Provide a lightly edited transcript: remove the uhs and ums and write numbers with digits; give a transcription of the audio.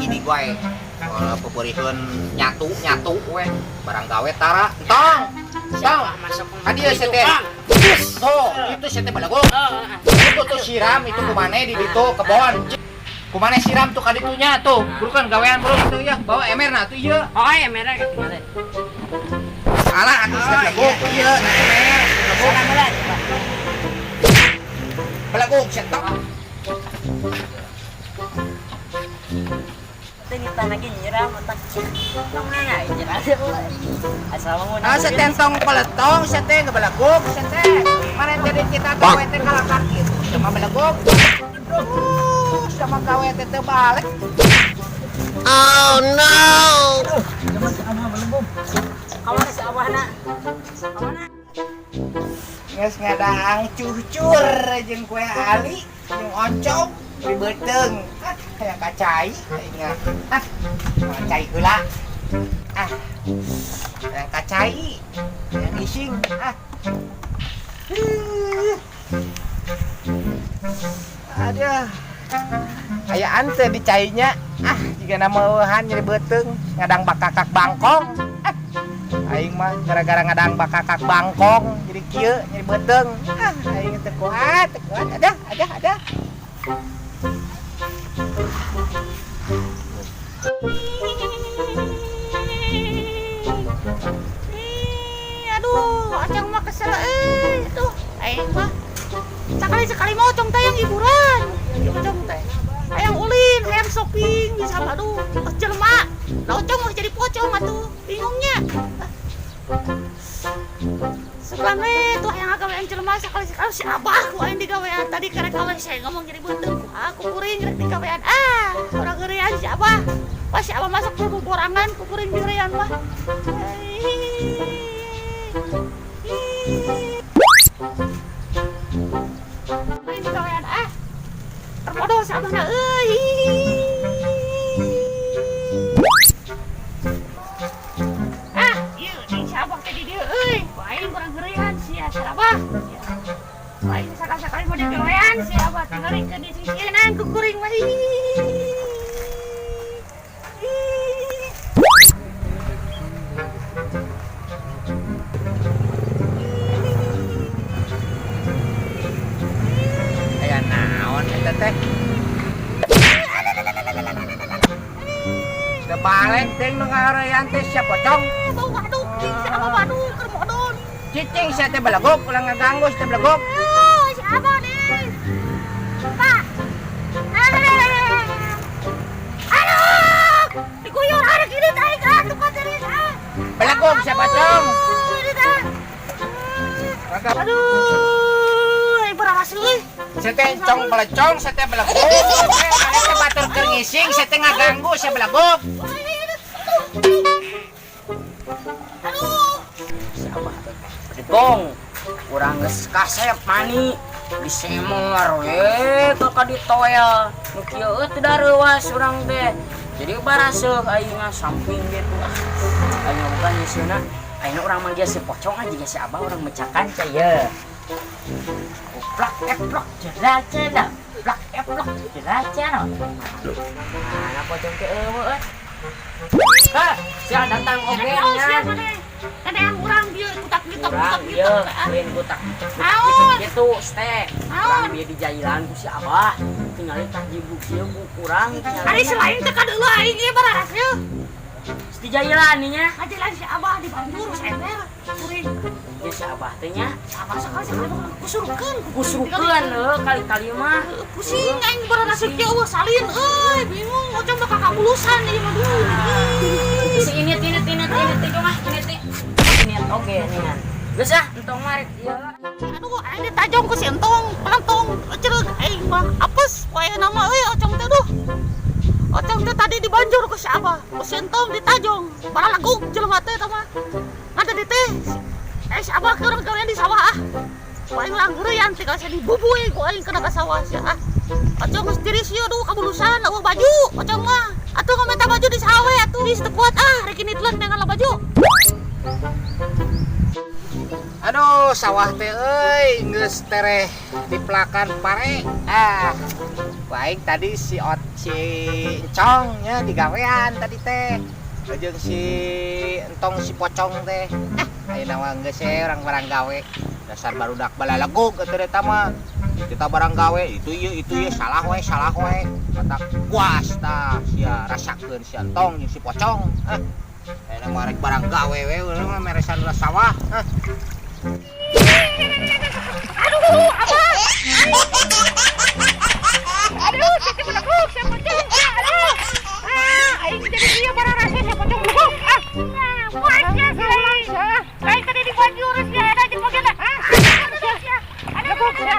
Gini gue. Peperiheun nyatu nyatu we. Barang gawe tara. Entong. Entong. Masuk. Hadiah sia teh. Tuh, itu sia teh balagog. Itu tuh siram itu kumane di ditu kebon. Kumane siram tuh kaditunya tuh. Bukan gawean bro tuh ya, bawa emerna tuh ieu. Oh, emera ketinggalan. Salah atuh sia balagog. Ieu na emer. Balagog. Balagog sia tong. Ini tanah gini nyiram otak. Mana Ah, setentong peletong, sete ngebalagog, sete. Mana tadi kita gawe teh kalakar gitu, cuma balagog. Aduh, sama gawe teh teu balik. Oh no! Kawan si abahna. Kawana. Geus ngadang cucur jeung kue ali, jeung oncom, di beuteung. Ah, hayang kacai aing mah. Ah, kacai heula. Ah, hayang kacai, hayang ising. Ah. Huh. Aduh. Ayaan teh di cainya. Ah, jiga nama eueuhan nyeri beuteung, ngadang bakakak bangkong. Ah, aing mah gara-gara ngadang bakakak bangkong jadi kieu nyeri beuteung. Ah, aing teu kuat, teu kuat. Aduh, aduh, aduh. Ih, aduh, acang mah kesel euy. Tuh, aing mah sekali-sekali mau ocong teh yang hiburan. Ocong teh. Hayang ulin, hayang shopping bisa aduh, jelema. Lah ocong mah jadi pocong atuh, bingungnya. Sebelah nih tuh hayang gawean jelema sekali-sekali si abah ku aing digawean tadi karek gawe saya ngomong jadi beuteung ku aku kuring rek digawean. Ah, urang geurean si abah. Pas si abah masuk ke borangan ku kuring digerean mah. Aing digawean ah. Terbodoh si abahna euy. Ah, ieu jeung si abah teh di dieu euy. Ku aing kurang geurean sia si abah. Ku aing sakali-sakali mau digawean si abah tinggal ke di sisienan ku kuring mah. Aya naon eta teh? Teu balik teh nu ngareyan teh sia pocong. Bau waduk, si abah waduk keur modon. Cicing sia teh balagog, ulah ngaganggu sia teh balagog. Oh, si abah nih. Pak. Aduh, diguyur ada gini aing ah tuh tadi ah. Balagog sia pocong. Aduh, aing beraras euy. Sia teh cong pelecong, sia teh balagog. Sia teh batur keur ngising, sia teh ngaganggu sia balagog. Aduh. Si abah teh. Gong. Urang geus kasep mani disemor we ka ditoel. Nu kieu euy teu dareuwas urang teh. Jadi baraseuh aing mah samping gitu. Ah, aing bukan nyieunna. Aing urang mah geus si pocong aja si abah urang mecakan cai ye. Plak eplok jera jera. Plak eplok jera jera. Mana pocong teh eueuh euy. Hah, sia datang oge nya. Ada yang urang dia kutak gitu, kutak Urang gitu. ieu lain kutak Naon? gitu ste. Urang bieu dijailan ku si abah. Tinggal tah jibuk ieu ku urang. Ari selain teh kadeuleu aing ieu bararas ieu. Dijailan nya. Ngajilan si abah di Banjur saemer kuring. Ya si abah teh nya. Si abah sakali-sakali bakal kusurukeun. Kusurukeun heuh kali-kali mah. Pusing aing bararas kieu eueuh salin euy, bingung ocong bakal kabulusan ieu mah duh. Si ini ini ini ini teh mah ini teh. Ini oge ningan. Geus ah entong mah rek ieu. Aduh, aing ditajong ku si entong, pelentong, cereug aing mah apes wae nama euy ocong teh duh. Ocong teh tadi dibanjur ku si abah, ku si entong ditajong. Baralagug jelema teh eta mah. Ngada di teh. Si abah keur gawean di sawah ah. Ku aing urang geureyan tinggal saya dibubuy ku aing kena ka sawah sia ah. Ocong geus tiris ieu duh kabulusan eueuh baju ocong mah. Atuh ngameta baju di sawe atuh geus teu kuat ah rek ini telan dengan baju. Aduh, sawah teh euy geus tereh dipelakan pare. Ah. Baik tadi si ot si Encong nya digawean tadi teh. Jeung si Entong si Pocong teh. Ah, ayeuna mah geus we urang barang gawe. Dasar barudak balalegug atuh eta mah. Kita barang gawe itu ieu salah we, salah we. Kata puas tah sia rasakeun si Entong jeung si Pocong. Ah. Ayeuna mah rek barang gawe we urang mah meresan ulah sawah. Ah. Aduh, Abah. Aduh, siapa belegug, siapa pocong. Aduh. Ah, aing jadi ieu bararasa si pocong belegug. Ah, puasnya si aing. Aing tadi dibanjur si ada jeung bagian. Ah, aduh, sia. Aduh, sia.